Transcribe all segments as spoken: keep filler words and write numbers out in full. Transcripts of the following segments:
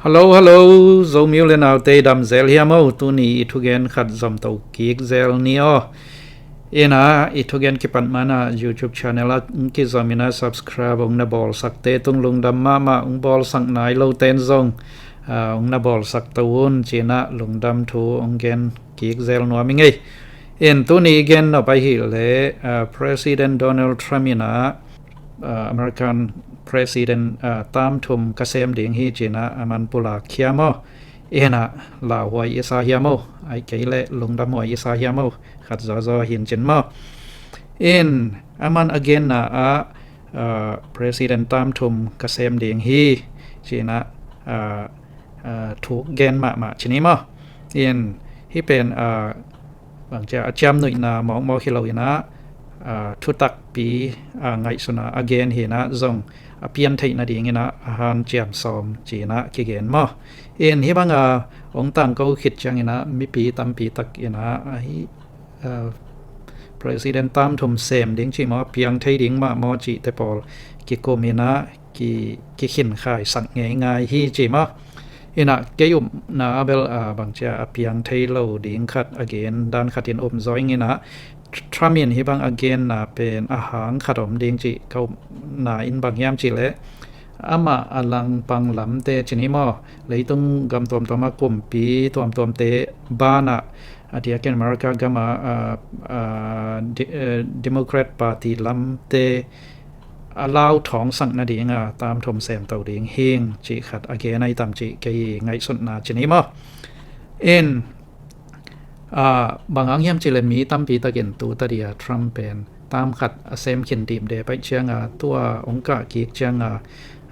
Hello, hello, Zomi u le naute, dam zel hiam o? Tuni i thugen khat zom to kik zel ni aw. Ina, i thugen kipat mana YouTube channel ah kizom ina subscribe ong na bawlsakte tung lungdam mahmah, ong bawlsak nai loten zong, ah, ong na bawlsak to un, cina lungdam thu ong gen kik zel nuam i ngei. In tuni i gen nop ahih leh, ah, President Donald Trump ina, ah, American President, ah, tam thum ka sem ding hi cina aman pulak hiam o? Ina lauhuai i sa hiam o? Ai kei leh lungdamhuai i sa hiam o? Khat zawzaw hin cin maw? In aman a genna ah, ah, President tam thum ka sem ding hi cina, ah, ah, thuk gen mahmah cini maw? In hih pen, ah, bangcia a ciamnuihna mawkmawk hi lo ina, ah, thutakpi, ah, ngaihsuna a gen hi ina zong a pian theih nading ina a hanciam sawm cina kigen maw? In hih banga ong tangko khit ciang ina mipi tampi tak ina ahi, ah, President tam thum sem ding cih maw, a piang thei ding mah maw cihte pawl kikum ina ki, kikhin khaisak ngeingai hi ci maw? Ina kei upna ah bel, ah, bangcia a piang thei lo ding khat a gen dan khat in um zaw ing ina, Trump in hih bang a genna pen a hang khat om ding cih ka upna in bang hiam cih leh, amah a langpang lamte cini maw, leitung gam tuamtuam ah kumpi tuamtuamte banah, a diakin America gam ah, ah, ah, de, eh, Democrat Party lamte a lau thawngsak nading a tam thum sem to ding hing cih khat a gen ai tam cih kei ngaihsutna cini maw? In, ah, bang hang hiam cih leh mi tampi takin tu tadia Trump pen tam khat a sem khin dipde paih cianga tua ong kah kik cianga,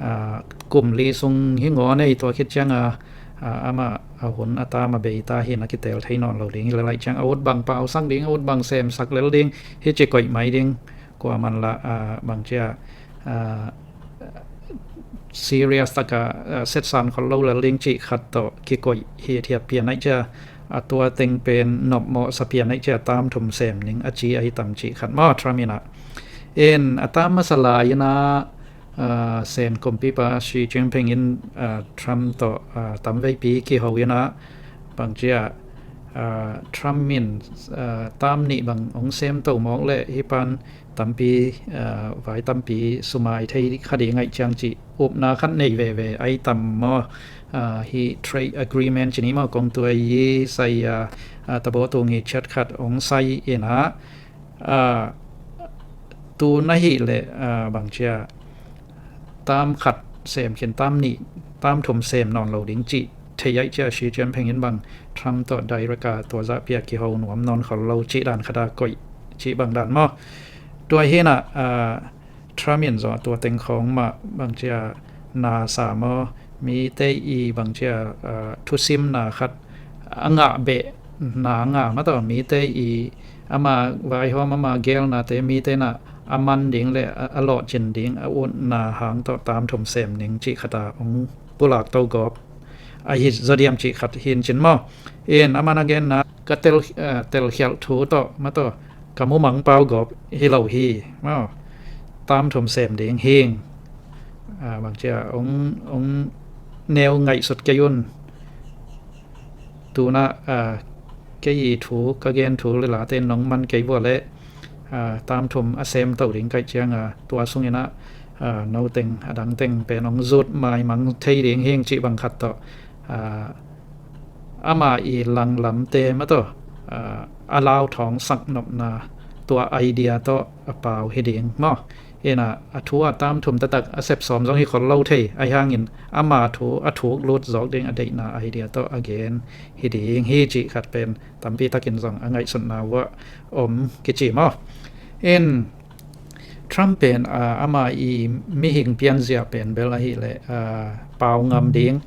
ah, kum li sung hi ngaw nei tua khit cianga, ah, amah a hun a tam a bei ta hi na kitel thei nawn lo ding hi leh laih ciang a ut bang pausak ding, a ut bang semsak lel ding, hi ci koih mai ding, kuaman lah, ah, bangcia, ah, serious taka, ah, setsan khol lo lel ding cih khat tawh kikoih hi thiat pian aih cia, a tua teng pen nopmawh sa pian aih cia tam thum sem ning a ci ahi tam cih khat maw Trump ina. In a tam masa lai ina, ah, Sen kumpipa Xi Jinping in, ah, Trump tawh, ah, tamveipi kiho ina bangcia, ah, Trump in, ah, tam nih bang ong sem to mawk leh hih pan tampi, ah, vai tampi sumai thei kha ding aih ciang cih upna khat nei veve ai tam maw? Ah, hih trade agreement cini maw kong tuai i sai, ah, ah, tabaw tung i ciat khat ong sai ina, ah, tu na hih leh, ah, bangcia tam khat sem khin tam nih tam thum sem nawn lo ding cih thei aih cia Xi Jinping in bang Trump tawh direct a tua zah pia kiho nuam nawn khol lo cih dan khat a koih cih bang dan maw? Tua hi na, ah, Trump in zaw tua teng khawng mah bangcia na sa maw, mite i bangcia, ah, thusimna khat a ngah beh na ngah mah tawh mite i ama vaihawm ama gelnate mite na a man ding le a, a lawhcin ding a utna hang tawh tam thum sem ning cih khat a ong pulak to gawp ahi zaw diam cih khat hin cin maw? In aman a genna ka tel, eh, telkhialh thu tawh mah tawh ka mumang pau gawp hi lo hi maw? Tam thum sem ding hing, ah, bangcia ong, ong neu ngaihsut kei un. Tuna, ah, kei i thu ka gen thu le late nong man kei vua le, ah, tam thum a sem to ding kaih cianga tua sungina, ah, no teng a dang teng pen ong zut maimang thei ding hing cih bang khat tawh, ah, ama i langlamte mah tawh, ah, a lau thawngsak nopna tua idea tawh a pau hi ding maw? Ina a thu a tam thum taktak a sep sawm zong hi khol lo thei ahi hangin ama thu a thuk lut zawk ding a deihna idea tawh a gen hi ding hi cih khat pen tampi takin zong a ngaihsutna uah om kici maw? In Trump pen, ah, ama i mihing pianzia pen bel ahih leh, ah, pau ngam ding,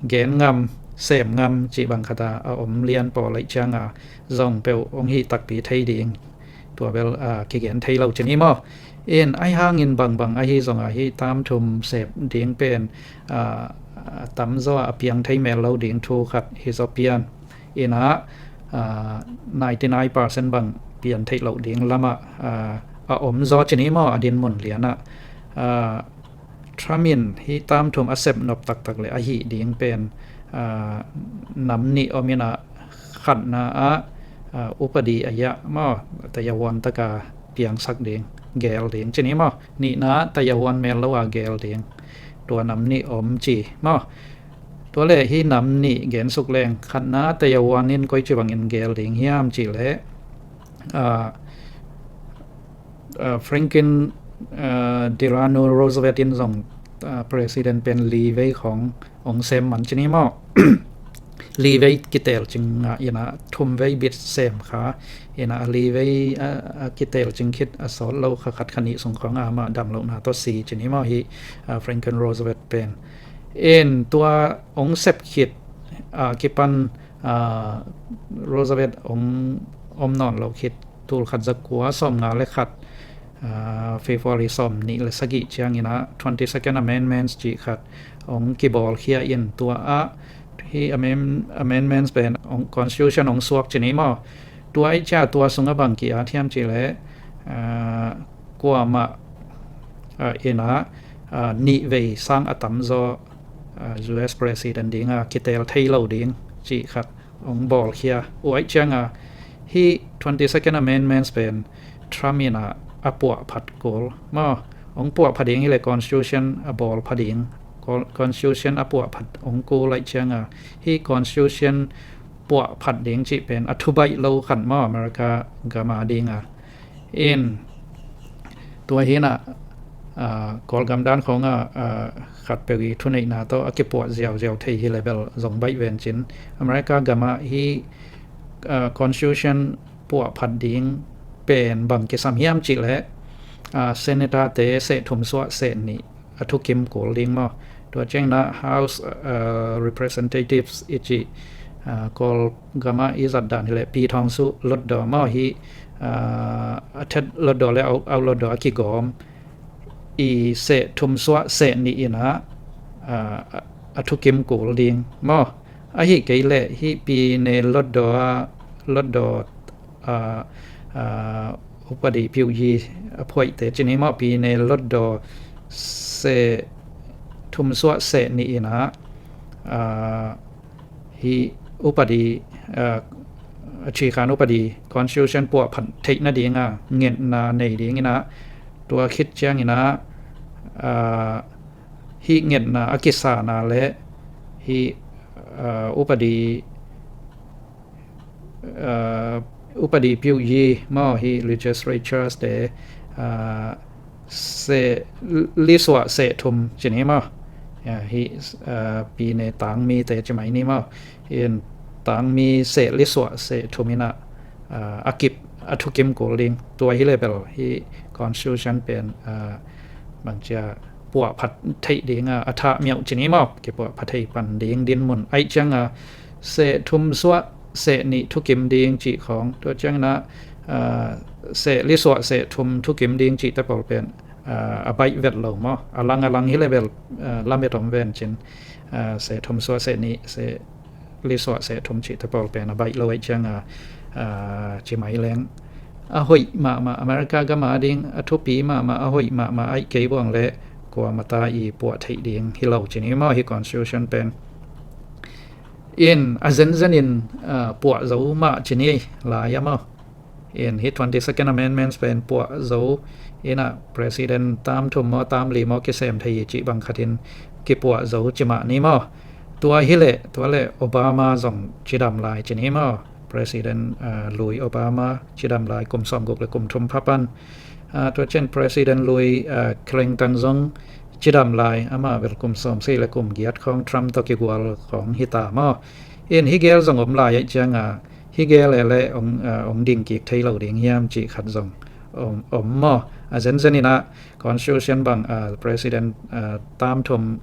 gen ngam, sem ngam cih bang khat a, a om lian pawl aih cianga zong peuh ong hih takpi thei ding. Tua bel, ah, kigen thei lo cin hi maw? In ahi hangin bangbang ahi zong ahi tam thum sep ding pen, ah, a tamzaw a piang thei mel lo ding thu khat hi zaw pian. Ina, ah, ninety nine percent bang pian theih loh ding lamah, ah, a om zaw cin hi maw a dinmun lianah. Ah, Trump in hih tam thum a sep nop taktak le a hih ding pen, ah, nam nih om in ah, khatna ah, ah, upadi a yah maw, tayahuan taka piangsak ding, gel ding ci ni maw. Nihna ah tayahuan mel lo a gel ding, tua nam nih om ci maw. Tua le hih nam nih gensuk leng, khatna ah tayahuan in koici bangin gel ding hiam cih leh, ah, ah, Franklin, ah, Delano Roosevelt in zong, ah, president pen li vei khawng hong sem man ci ni maw. Li vei kitel cing, ah, in ah thum vei bit sem kha, in ah a li vei, ah, a kitel cing khit a sawt lo kha khat kha nih sung khawng amah dam lohna tawh si ci ni maw hih, ah, Franklin Roosevelt pen. In tua hong sep khit, ah, kipan, ah, Roosevelt hong om nawn lo khit, tul khat za kua sawm nga le khat, ah, February sawm nih le sagih ciangin ah twenty second amendments cih khat hong kibawl khia in, tua ah hih amend-, amendments pen hong, constitution hong suak ci ni maw. Tua ahih ciang tua sungah bang ki-at hiam cih leh, ah, kuamah, ah, in ah, ah, nih vei sang a tamzaw, ah, U S president ding ah kitel thei lo ding cih khat hong bawl khia. Tua ahih ciang ah hih twenty second amendments pen Trump in ah a puahphat kul maw. Hong puahphat ding hi leh constitution a bawl phat ding, con-, constitution a puahphat hong kul ahih ciang ah hih constitution puahphat ding cih pen a thubaih lo khat maw America gam a ding ah. In tua hi in ah, ah, Kawlgam dan khawng ah, ah, khatpeuh i thuneihna tawh a kipuah ziauziau thei hi leh bel zong baih ven cin. America gam ah hih, ah, constitution puahphat ding pen bang kisam hiam cih leh, ah, senator te seh thum suah seh nih a thukim kul ding maw. Tua ciangin ah House, ah, Representatives i cih, ah, Kawlgam ah i zat dan hi leh Pyithaungsu Hluttaw maw hih, ah, a that Hluttaw le au, au Hluttaw a kigawm i seh thum suah seh nih in ah, ah, a thukim kul ding maw. Ahih kei leh hih pyine Hluttaw ah, Hluttaw, ah, ah, upadi pyuyi a phuaihte ci ni maw, pyine Hluttaw seh thum suah seh nih in ah, ah, hih upadi, ah, a cikhan upadi constitution puahphat theih nading ah ngetna nei ding in ah, tua khit ciangin ah, ah, hih ngetna a kisana le hih, ah, upadi, ah, upadi pyuyi maw hih legislatures te, ah, seh li suah seh thum ci ni maw. Ya, hih, ah, pyine tangmi te ci mai ni maw. In tangmi seh li suah seh thum in ah, ah, a kip, a thukim kul ding. Tua hi leh bel hih constitution pen, ah, bangcia puahphat theih ding ah a thah miauh ci ni maw, kipuahphat thei pan ding dinmun ahih ciang ah seh thum suah seh nih thukim ding cih khawng, tua ciangin ah, ah, seh li suah seh thum thukim ding cihte pawl pen, ah, a baih vet lo maw. A lang a lang hi leh bel, ah, lamet om ven cin, ah, seh thum suah seh nih, seh li suah seh thum cihte pawl pen a baih lo ahih ciang ah, ah, ci mai leng a hoih mahmah, America gam a ding a thupi mahmah, a hoih mahmah ahih kei buang leh kuamah ta i puah theih ding hi lo ci ni maw hih constitution pen. In a zenzen in, ah, puah zo mah ci ni lai a maw. In hih twenty second amendments pen puah zo in ah president tam thum maw tam li maw kisem thei hi cih bang khat in kipuah zo ci mah ni maw. Tua hi leh, tua leh Obama zong cidam lai ci ni maw. President, ah, lui Obama cidam lai kum sawmguk le kum thum pha pan. Ah, tua ciang President lui, ah, Clinton zong cidam lai, amah bel kum sawmsagih le kum giat khawng Trump tawh kigual khawng hi ta maw. In hih gel zong om lai ahih ciang ah, hih gel e le ong, ah, ong ding kik thei lo ding hiam cih khat zong om, om maw. A zenzen in ah constitution bang, ah, president, ah, tam thum,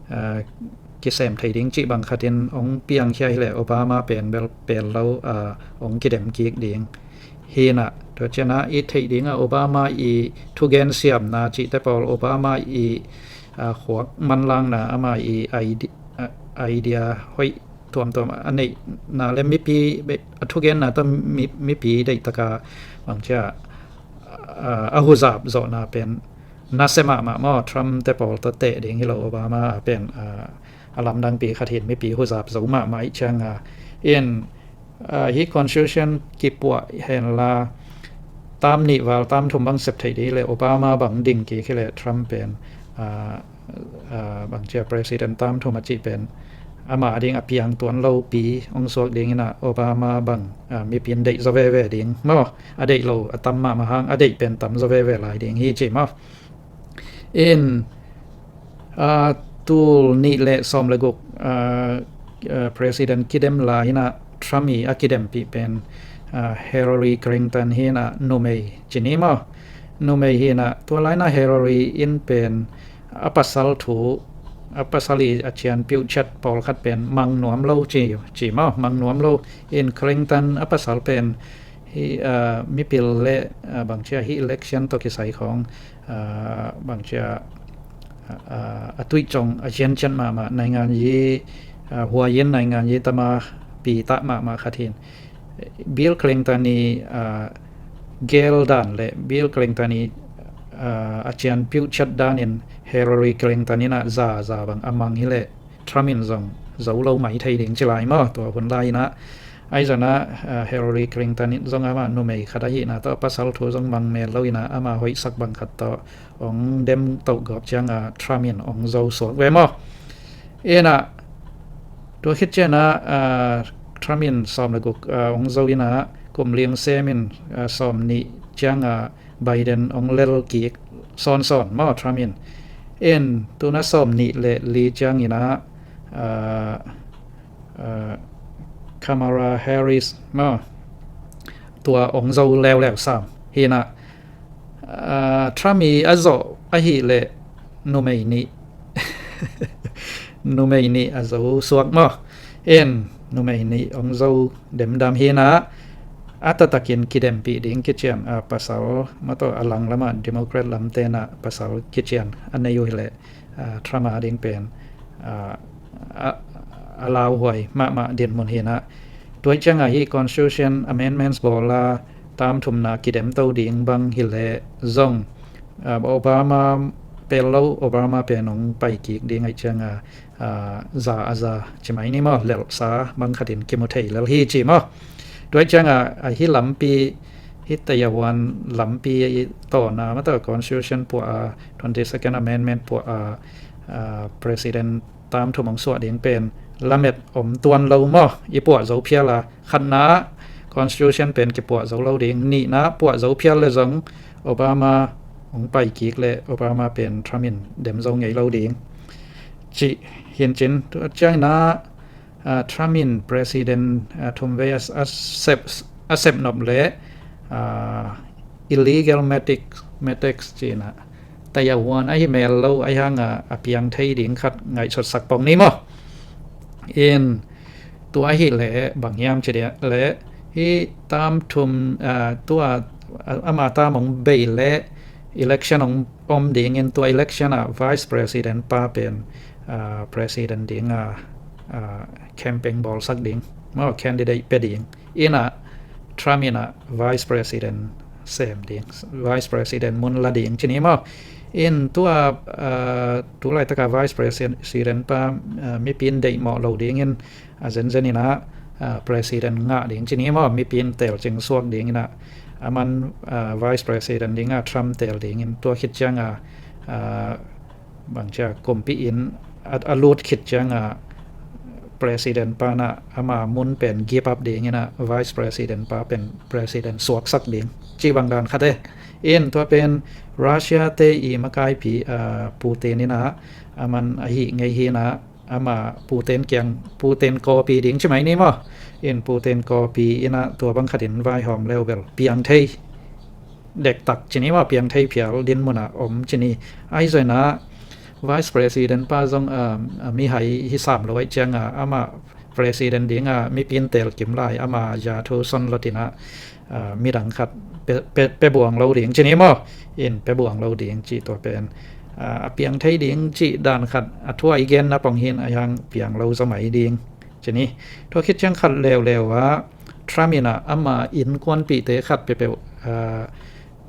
ah, kisem thei ding cih bang khat in ong piang khia hi leh Obama pen bel pel lo, ah, ong kidem kik ding. Hi in ah, tua ciang ah i theih ding ah Obama i thugen siamna cihte pawl, Obama i, ah, khuak manlangna, ama i ide-, ah, idea hoih tuamtuam a neihna le mipi be-, a thugenna tawh mi-, mipi deihtak a bangcia, ah, a huzap zawhna pen nasia mahmah maw, Trump te pawl tawh teh ding hi lo, Obama a pen a lamdangpi khat hin mipi huzap zo mahmah ih cianga in, hi constitution kipuah henla tam nih val tam thum bang sep theih dih le Obama bang ding kik hi le Trump pen bang cia president tam thum a cih pen ama a ding a piang tuan lopi ong suak ding ina Obama bang mipin deih zaw veve ding maw, a deih lo a tam mahmah hang a deih pen tam zaw veve lai ding hi ci maw. In tul nih le sawm le guk president kidem lai ina Trump i a kidempih pen Hillary Clinton hi ina numei ci ni maw. Numei hi ina tua lai ina Hillary in pen a pasal thu a pasal i a cian piuhciat pawlkhat pen mang nuam lo ci, ci maw, mang nuam lo. In Clinton a pasal pen hi mipil le bang cia hi election tawh kisai khawng bang cia a tuih cong a ciancian mahmah naingan yi huayin naingan yi tama pi tah mahmah khat hin Bill Clinton i gel dan le Bill Clinton i a cian piuhciat dan in Hillary Clinton in a za za bang a mang hi le Trump in zong zo lo mai thei ding ci lai maw. Tua hun lai ina aizana Hillary Clinton in zong ama numei khat ahina tawh pasal thu zong mang mel lo ina ama hoihsak bang khat tawh ong dem toh gawp cianga Trump in ong zo suak ve maw. Ina tua khit ciana Trump in sawm le guk ong zo ina kum ling sem in sawm nih cianga Biden ong lel kik sawnsawn maw Trump in. In tuna sawm nih le li ciang ina Kamala Harris maw tua ong zo leuleu sam hina Trump i a zawh ahi le numei nih numei nih a zo suak maw. In numei nih ong zo demdam hina a tatakin kidempih ding kician a pasal maw tawh a lang lama Democrat lam tena pasal kician a nei uh hi le Trump a ding pen a lauhuai mahmah dinmun hina. Tua cianga hi constitution amendments bawla tam thumna kidemto ding bang hi le zong Obama pel lo Obama pen ong pai kik ding ai cianga za a za ci mai ni maw, lelhsa bang khatin kimu thei lel hi ci maw. Tua cianga a hi lampi hi Taiwan lampi tawna maw tawh constitution puah a twenty second amendment puah a president tam thum ong suah ding pen lamet om tuan lo maw. I puah zo phial a khatna constitution pen kipuah zo lo ding, nihna puah zo phial le zong Obama ong pai kik le Obama pen Trump in dem zo ngei lo ding ci hin cin. Ciangina Trump in president thum vei a sep a sep nop le illegal metrics metrics cina Taiwan ahi mel lo ahi hanga a piang thei ding khat ngaihsutsak pong ni maw. In tua ahi le bang hiam ci dia le hi tam thum tua ama tam ong bei le election ong om ding in tua election a vice president pa pen president ding a campaign bawlsak ding maw, candidate pe ding ina Trump ina vice president sem ding, vice president mun la ding ci ni maw. In tua tulaitaka vice president pa mipin deih mawh lo dingin a zenzen ina president ngah ding ci ni maw, mipin tel cing suak ding ina aman vice president dinga Trump tel dingin tua khit cianga bang cia kumpi in a lut khit cianga president pana ama mun pen give up dingina vice president pa pen president suaksak ding ci bang dan khate. In tua pen Russia te i makaipi Putin ina aman ahi ngei hina ama Putin kiang Putin kawpi ding ci mai ni maw. In Putin kawpi ina tua bang khatin vaihawm leu bel piang thei dektak ci ni maw, piang thei phial dinmuna om ci ni. Ahi zoina vice president pa zong mihai hi sam lo ai cianga ama president dinga mipin tel kim lai ama ya thu son lotina midang khat pe buang lo ding ci ni maw. In pe buang lo ding ci tua pen a piang thei ding ci dan khat a thu a i genna pong hin a hiang piang lo zaw mai ding ci ni. Tua khit ciang khat leuleu a Trump ina ama innkuanpihte khat peuhpeuh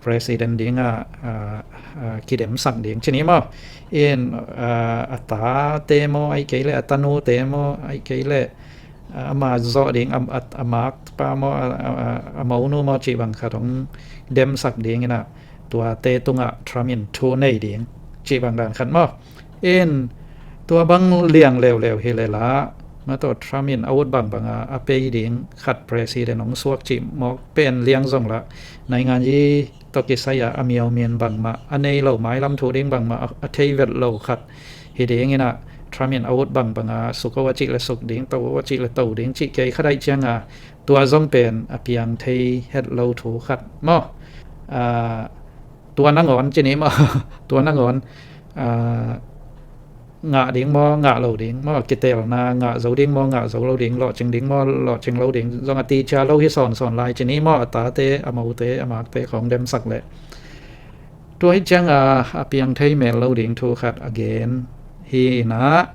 president dingah, ah, ah, kidemsak ding ci ni maw. In, ah, a tate maw, ahih kei leh a tanute maw, ahih kei leh, ah, ama zawh ding, a, a, a makpa maw, a, a, a, a monu maw cih bang khat hong demsak ding inah, tuate tungah Trump in thu nei ding cih bang dan khat maw. In tua bang liang leuleu hi leh lah, mataw, Trump in a ut bangbang a, a pei ding khat president hong suak cih mawk pen liang zong lah, naingan yi tawh kisai a, a miau min bangmah, a nei lo mailam thu ding bangmah, a, a thei vet lo khat hi ding inah, Trump in a ut bangbang a, suk o a cih leh suk ding, to o a cih leh to ding cih kei khat ahih ciang a, tua zong pen a piang thei het lo thu khat maw. Ah, tua nangawn ci ni maw. Tua nangawn, ah, ngah ding maw, ngah lo ding maw, kitelna ngah zo ding maw, ngah zo lo ding, lawhcing ding maw, lawhcing lo ding zong a ticia lo hi sawnsawn lai ci ni maw, a tate, a mote, a makte khawng demsak leh. Tua hi ciang a, a piang thei mel lo ding thu khat a gen hi inah,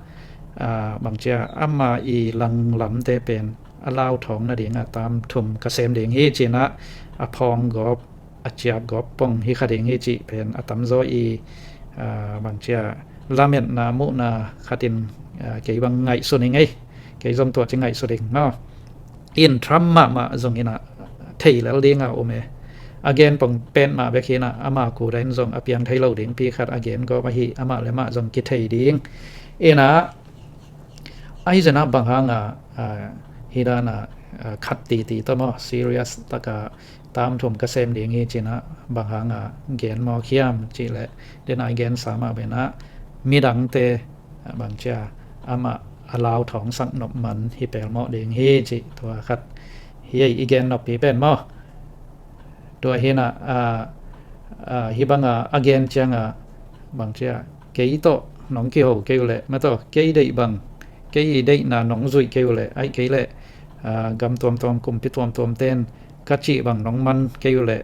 ah, bangcia ama i langlamte pen a lauthawng nading a tam thum ka sem ding hi ci inah, a phawng gawp, a ciak gawp pong hi kha ding hi cih pen a tamzaw i, ah, bangcia lametna muhna khat in, ah, kei bang ngaihsun ing ei. Kei zong tua ci ngaihsun ing maw. In Trump mahmah zong inah thei lel ding a um e. A gen pong pen mah bek hi inah, ama kuda in zong a piang thei lo dingpi khat a gen gawp ahi, amah le mah zong kithei ding. Inah, ahi zong inah bang hang a, ah, hi dan a, ah, khat titi tawh maw, serious tak a tam thum ka sem ding hi ci inah, bang hang a gen mawk hiam cih leh, den a i gensa mah bek inah, midangte, ah, bangcia amah a lauthawngsak nop man hi pelmawh ding hi cih tua khat hi ei, i gen noppi pen maw. Tua hi inah, ah, ah, hih bang a, a gen ciang a, bangcia kei tawh nong kiho kei uh leh, mataw, kei deih bang, kei i deihna nong zuih kei uh leh, ahih kei leh, ah, gam tuamtuam, kumpi tuamtuam ten ka cih bang nong man kei uh leh,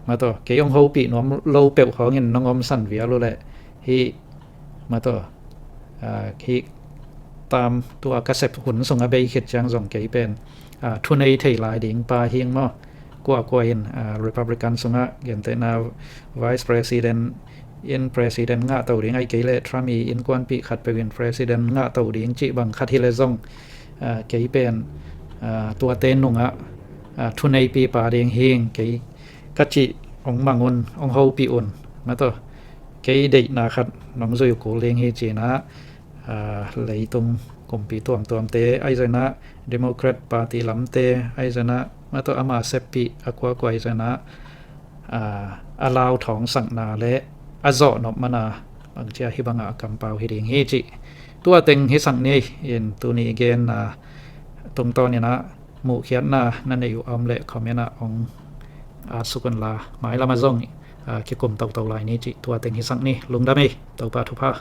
mataw, kei hong hopih nuam lo peuh khawng in nong omsan vial uh leh, hih, mataw, ah, hih tam tua ka sep hun sung a bei khit ciang zong kei pen, ah, thunei thei lai ding pa hing maw. Kuakua in, ah, Republican sungah, gentehna Vice President in President ngahto ding, ahih kei leh Trump i innkuanpih khat peuh in President ngahto ding cih bang khat hi leh zong, ah, kei pen, ah, tuate nungah, ah, thuneipi pa ding hing, kei ka cih hong mang un, hong hopih un, mataw, kei deihna khat nong zuih uh kul ding hi ci inah, ah, leitung kumpi tuamtuamte, ahi zong inah Democrat Party lamte, ahi zong inah, mataw, ama seppih a kuakua, ahi zong inah, ah, a lauthawngsakna le a zawh nop man a, bangcia hih bang a kampau hi ding hi cih tua teng hisak ni. In tuni genna tungtawn inah muhkhiatna na neih uh a om leh comment ah hong at suk un la, mailam ah zong, ah, kikum toto lai ni cih tua teng hisak ni. Lungdam ei, Topa thupha.